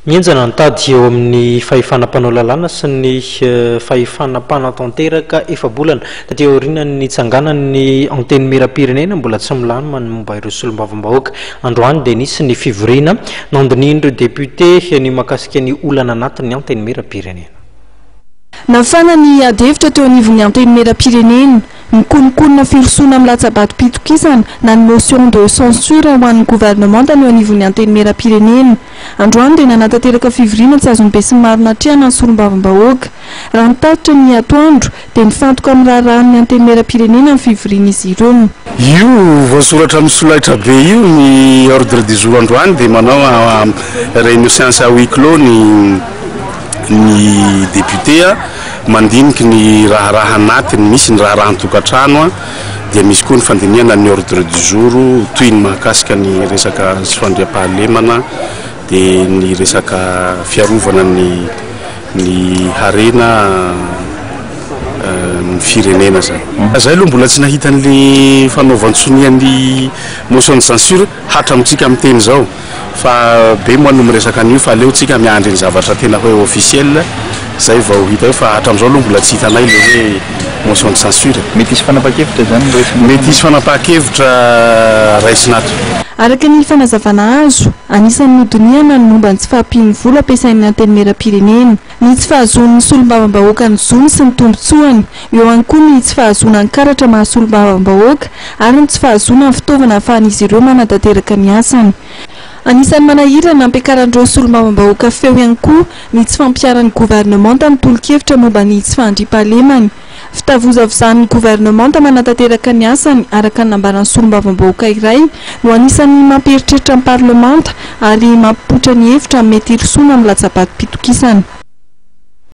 Mihenjana ny tady eo amin'ny fahefana mpanao lalàna sy ny fahefana mpanatanteraka efa-bolana taty aorianan'ny nitsanganan'ny Antenimierampirenena mbola tsy milamina ny momba ireo solombavambahoaka. Androany dia nisy ny fivoriana nandinihin'ireo depiote ny mahakasika ny olana anatin'ny Antenimierampirenena. Nafana ny adihevitra teo anivon'ny Antenimierampirenena. Mikononkonona firosoana amin'ny latsa-batom-pitokisana na ny motion de censure ho an'ny governemanta ny eo anivon'ny Antenimierampirenena. Androany dia nanatanteraka fivoriana tsy azon'ny besinimaro natrehana ny solombavambahoaka. Raha nitatitra ny atoandro dia nifantoka amin'ny raharahan'ny Antenimierampirenena ny fivorian'izy ireo. Io voasoratra amin'ny solaitrabe io ny ordre du jour androany dia manao réunion séance à huis clos ny ny député mandiniky ny raharaha anatiny misy ny raharahan-tokantrano dia misy koa ny fandinihana ny ordre du jour toy ny mahakasika ny resaka tsy fandriampahalemana dia ny resaka fiarovana ny ny harena ny firenena zany. Zay aloha mbola tsy nahita an'le fanaovan-tsonia ny motion de censure hatramintsika miteny izao fa be moa no miresaka an'io fa aleo tsika miandry ny zavatra tena hoe officiel zay vao hita eo fa hatramin'izao aloha mbola tsy hitanay le hoe motion de censure. Mety hisy fanapahan-kevitra izany raisina? Mety hisy fanapahan-kevitra raisina ato. Araka ny fanazavana azo, anisan'ny nodinihana ny momba ny tsy fahampian'ny vola ampiasain'ny Antenimierampirenena, ny tsy fahazoan'ny solombavambahoaka ny zony sy ny tombontsoany, eo ihany koa ny tsy fahazoana ny karatra maha solombavambahoaka ary ny tsy fahazoana ny fitaovana ahafahan'izy ireo manatanteraka ny asany. Anisan'ny manahirana nampiakaran'ireo solombavambahoaka feo ihany koa ny tsy fampiharan'ny governemanta ny tolo-kevitra momba ny tsy fahandriampahalemana. Fitavozavozan'ny governemanta manatanteraka ny asany araka ny nambaran'ny solombavambahoaka iray no anisan'ny mampieritreritra ny parlemanta ary mampipoitra ny hevitra amin'ny mety hirosoana amin'ny latsa-batom-pitokisana.